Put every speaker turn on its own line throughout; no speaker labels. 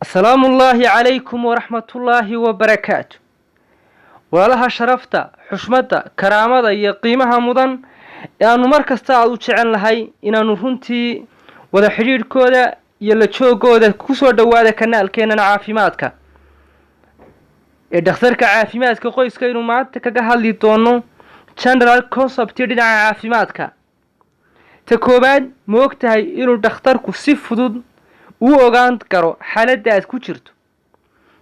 Asalaamu ullaahi calaykum waraxmatullaahi wabarakaatu. Walaalaha sharafta, xushmadda, karaamada iyo qiimaha mudan ee aanu mar kasta aada u jecel nahay inaannu runtii wada xidhiidhkooda iyo la joogooda, kusoo dhowaada kanaalkeennan caafimaadka ee Dhakhtarka Caafimaadka Qoyska, inuu maanta kaga hadli doono general concept dhinaca caafimaadka. Ta koowaad, ma og tahay inuu dhakhtarku si fudud uu ogaan karo xaaladda aad ku jirto?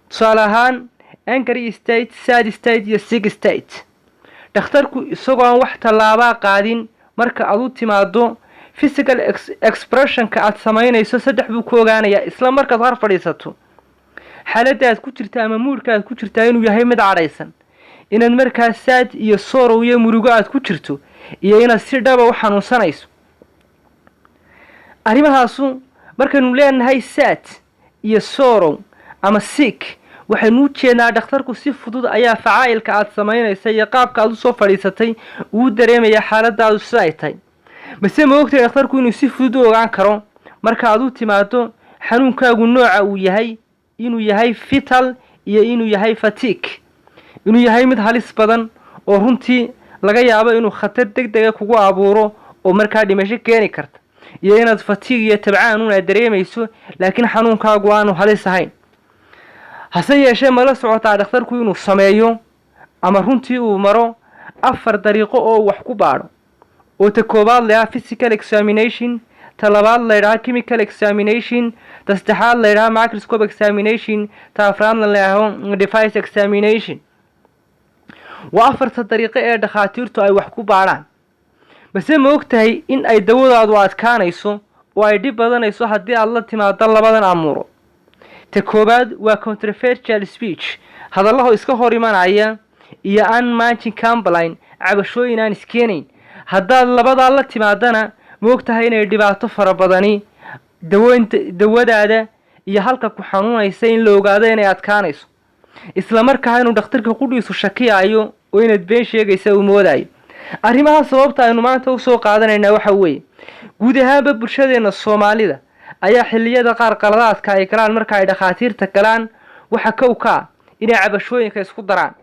Tusaale ahaan, angry state, sad state iyo sick state. Dhakhtarku isagoo aan wax tallaabaa qaadin, marka aad u timaado, physical expressionka aad samaynayso saddex buu ku ogaanayaa isla markaad har fadhiisato: xaaladda aad ku jirta ama moodka aad ku jirtaa inuu yahay mid cadhaysan, inaad markaa sad iyo sorrow iyo murugo aad ku jirto, iyo inaad si dhaba u xanuunsanayso. Arrimahaasu markaynu leenahay sad iyo sorrow ama sick, waxaynu u jeednaa dhakhtarku si fudud ayaa facaa'ilka aad samaynaysa iyo qaabka aad usoo fadhiisatay uu dareemaya xaaladaadu sida ay tahay. Mase ma ogtahay dhakhtarku inuu si fudud u ogaan karo marka aad u timaado xanuunkaagu nooca uu yahay, inuu yahay fatal iyo inuu yahay fatigue, inuu yahay mid halis badan oo runtii laga yaabo inuu khatar deg dega kugu abuuro oo markaa dhimasho keeni karta, iyo inaad fatigue iyo tabcaan un aad dareemayso, laakiin xanuunkaagu aanu halis ahayn? Hase yeeshee, mala socotaa dhakhtarku inuu sameeyo ama runtii uu maro afar dariiqo oo wax ku baadho, oo ta koowaad la yidhaha physical examination, ta labaad la yidhaha chemical examination, ta saddexaad la yidhaha microscope examination, ta afraadna la yidhaaho device examination? Waa afarta dariiqo ee dhakhaatiirtu ay wax ku baadhaan. Mase ma og tahay in ay dawadaadu adkaanayso oo ay dhib badanayso haddii aad la timaado labadan amuuro? Ta koowaad waa controversial speech, hadallaho iska hor imanaya, iyo unmatching complaint, cabashooyin aan iskeenayn. Haddaad labadaa la timaadana, ma og tahay inay dhibaato fara badani daweynta dawadaada iyo halka ku xanuunaysa in la ogaado inay adkaanayso, isla markaa inuu dhakhtarka qudhiisu shakiyaayo oo inaad been sheegaysa uu moodayo? Arrimaha sababta aynu maanta usoo qaadanaynaa waxa weeye, guud ahaanba bulshadeenna Soomaalida ayaa xilliyada qaar qaladaadka ay galaan marka ay dhakhaatiirta galaan waxa kow ka ah inay cabashooyinka isku daraan,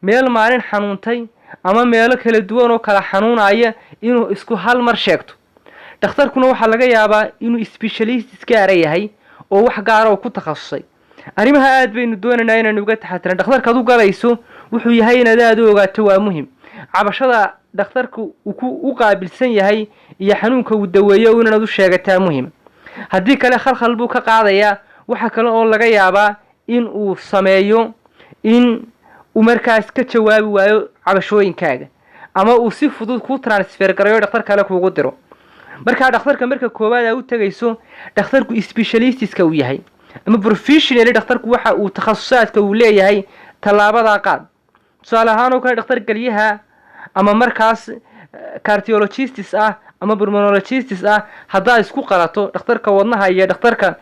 meel maalin xanuuntay ama meelo kala duwan oo kala xanuunaya inuu isku hal mar sheegto. Dhakhtarkuna waxaa laga yaabaa inuu specialist gaara yahay oo wax gaara oo ku takhasusay. Arrimaha aad baynu doonaynaa inaynu uga taxatirna. Dhakhtarkaad u galayso wuxuu yahay inaad aada u ogaato waa muhim. Cabashada dhakhtarka uu ku u qaabilsan yahay iyo xanuunka uu daweeyo inaad u sheegataa muhim. Haddii kale, khalkhal buu ka qaadayaa. Waxa kale oo laga yaabaa in uu sameeyo in uu markaas ka jawaabi waayo cabashooyinkaaga ama uu si fudud kuu transfer garayo, dhakhtar kale kuugu diro. Markaa dhakhtarka marka koowaad aa u tegayso, dhakhtarku specialistiska uu yahay ama professionally dhakhtarku waxa uu takhasusaadka uu leeyahay, tallaabadaa qaad. Tusaale ahaan oo kale, dhakhtar gelyaha ama markaas cardiologistis ah ama pulmonologistis ah haddaad isku qalato, dhakhtarka wadnaha iyo dhakhtarka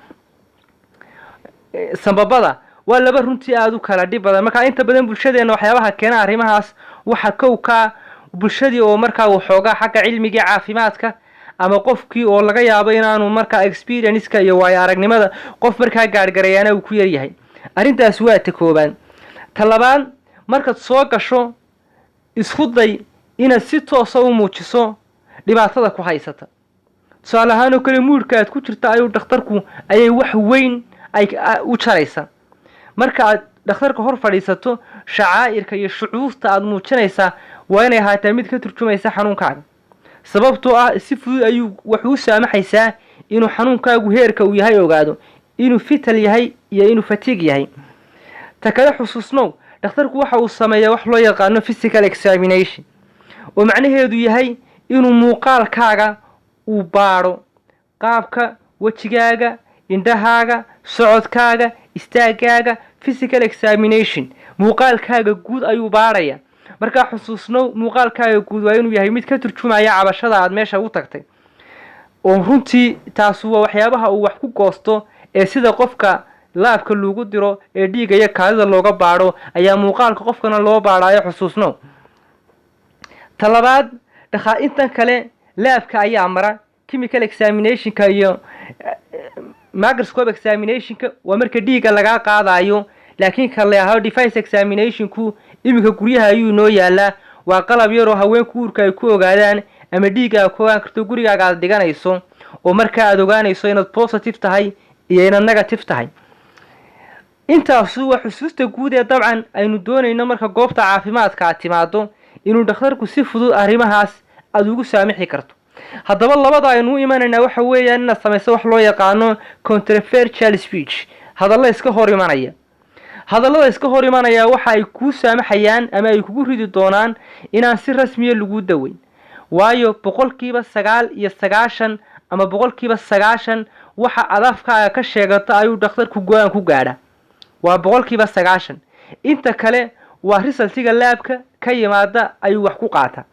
sambabada, waa laba runtii aada u kala dhib badan. Markaa inta badan bulshadeenna waxyaabaha keena arrimahaas waxa kow ka bulshadii oo markaa waxoogaa xagga cilmigii caafimaadka ama qofkii oo laga yaabo inaanu markaa experienceka iyo waayo aragnimada qof markaa gaargarayaana uu ku yaryahay. Arrintaas waa ta koobaad. Ta labaad, markaad soo gasho, isku day inaad si toosa u muujiso dhibaatada ku haysata. Tusaale ahaan oo kale, moodka aad ku jirta ayuu dhakhtarku ayay wax weyn ay u jaraysaa. Marka aad dhakhtarka hor fadhiisato, shacaa'irka iyo shucuurta aad muujinaysaa waa inay ahaataa mid ka turjumaysa xanuunkaaga, sababtoo ah si fudud ayuu wuxuu u saamaxaysaa inuu xanuunkaagu heerka uu yahay ogaado, inuu fatal yahay iyo inuu fatigue yahay. Ta kale, xusuusnow, dhakhtarku waxa uu sameeyaa wax loo yaqaano physical examination, oo macnaheedu yahay inuu muuqaalkaaga uu baadho, qaabka wejigaaga, indhahaaga, socodkaaga, istaagaaga. Physical examination, muuqaalkaaga guud ayuu baadhaya. Markaa xusuusnow, muuqaalkaaga guud waa inuu yahay mid ka turjumaya cabashada aad meesha u tagtay, oo runtii taasu waa waxyaabaha uu wax ku goosto ee sida qofka labka loogu diro ee dhiigga iyo kaadida looga baadho ayaa muuqaalka qofkana loo baadhaayo. Xusuusnow, ta labaad, intan kale labka ayaa mara, chemical examinationka iyo Microscope examinationka waa marka dhiigga lagaa qaadayo, laakiin ka la yidhaahdo device examinationku iminka guryaha ayuu inoo yaalaa. Waa qalab yaroo haweenku uurka ay ku ogaadaan ama dhiigga aad ku ogaan karto, gurigaaga aad dhiganayso, oo marka aad ogaanayso inaad positive tahay iyo inaad negative tahay. Intaasu waa xusuusta guud ee dabcan aynu doonayno marka goobta caafimaadka aad timaado inuu dhakhtarku si fudud arrimahaas aada ugu saamixi karto. Haddaba, labada aynu u imanaynaa waxa weeyaan inaad samayso wax loo yaqaano controversial speech, hadallo iska hor imanaya. Hadallada iska hor imanaya waxa ay kuu saamaxayaan ama ay kugu ridi doonaan inaan si rasmiya lagu daweyn, waayo 99% ama 90% waxa aad afkaaga ka sheegato ayuu dhakhtarku go'aan ku gaadha. Waa 90%. Inta kale waa resultiga labka ka yimaada ayuu wax ku qaataa.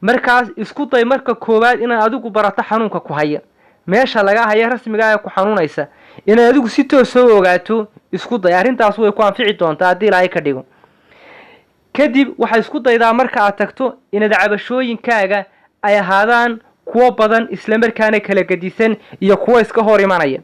Markaas isku day marka koowaad inaad adigu barato xanuunka ku haya, meesha laga haya rasmiga ee ku xanuunaysa, inaad adigu si toosa u ogaato isku day. Arrintaas way ku anfici doontaa haddii Ilaahay ka dhigo. Kadib waxaad isku daydaa marka aad tagto inaad cabashooyinkaaga ay ahaadaan kuwo badan, islamarkaana kala gedisan iyo kuwo iska hor imanaya.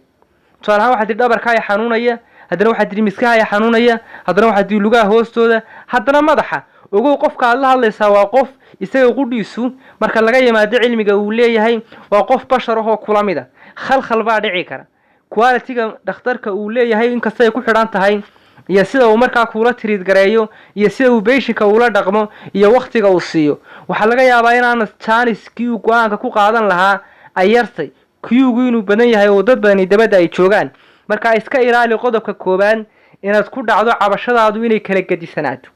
Tusaale ahaan, waxaad tihi dhabarkaaya xanuunaya, haddana waxaad tihi miskahaaya xanuunaya, haddana waxaad tihi lugaha hoostooda, haddana madaxa. Ogow, qofka aad la hadlaysaa waa qof isaga qudhiisu, marka laga yimaado cilmiga uu leeyahay, waa qof bashar ahoo kula mid a. Khalkhal baa dhici kara. Qualityga dhakhtarka uu leeyahay inkastay ku xidhan tahay iyo sida uu markaa kuula treat gareeyo iyo sida uu patientka ula dhaqmo iyo waktiga uu siiyo, waxaa laga yaabaa inaana chancekii uu go'aanka ku qaadan lahaa ay yartay, queuegu inuu badan yahay oo dad badani dabadda ay joogaan. Marka iska ilaali qodobka koowaad, inaad ku dhacdo cabashadaadu inay kala gedisanaato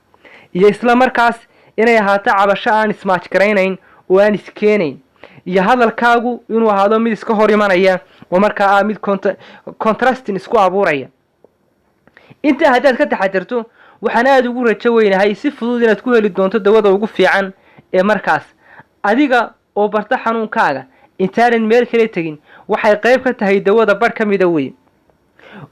iyo isla markaas inay ahaato cabasho aan is match garaynayn oo aan iskeenayn, iyo hadalkaagu inuu ahaado mid iska hor imanaya oo markaa ah mid contrasting isku abuuraya. Intaa haddaad ka taxadirto, waxaan aada ugu rajo weynahay si fudud inaad ku heli doonto dawada ugu fiican ee markaas. Adiga oo barta xanuunkaaga intaanan meel kala tegin waxay qayb ka tahay dawada barh ka mida wey.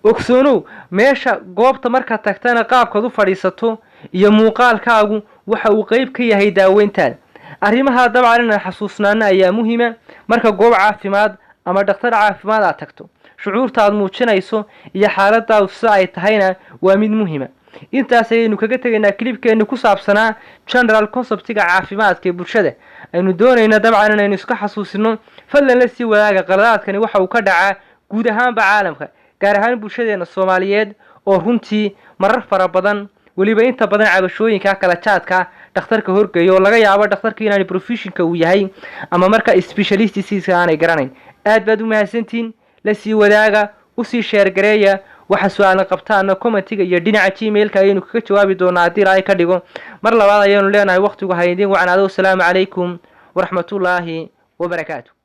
Ogsoonow, meesha goobta markaad tagtana qaabkaad u fadhiisato iyo muuqaalkaagu waxa uu qayb ka yahay daaweyntaada. Arrimahaa dabcan inaan xasuusnaano ayaa muhiima. Marka goob caafimaad ama dhakhtar caafimaad aad tagto, shucuurta aad muujinayso iyo xaaladaadu sida ay tahayna waa mid muhiima. Intaas ayaynu kaga tegaynaa clipkeenu ku saabsanaa general conceptiga caafimaadka ee bulshada aynu doonayna dabcan inaynu iska xasuusino. Fadlan la sii wadaaga. Qaladaadkani waxa uu ka dhacaa guud ahaanba caalamka, gaar ahaan bulshadeena Soomaaliyeed, oo runtii marar fara badan, weliba inta badan, cabashooyinka kala jaadka dhakhtarka horgeeyo, oo laga yaabo dhakhtarka inaanay professionka uu yahay ama marka specialistisiisa aanay garanayn. Aad baad u mahadsantihiin. La sii wadaaga, usii share gareeya. Waxa su'aalan qabtaana commentiga iyo dhinaca Gmailka ayaynu kaga jawaabi doonaa haddii Ilaahay ka dhigo. Mar labaad ayaanu leenahay, waqtigu ha idiin wacnaado. Wasalaamu calaykum waraxmatullaahi wabarakaatu.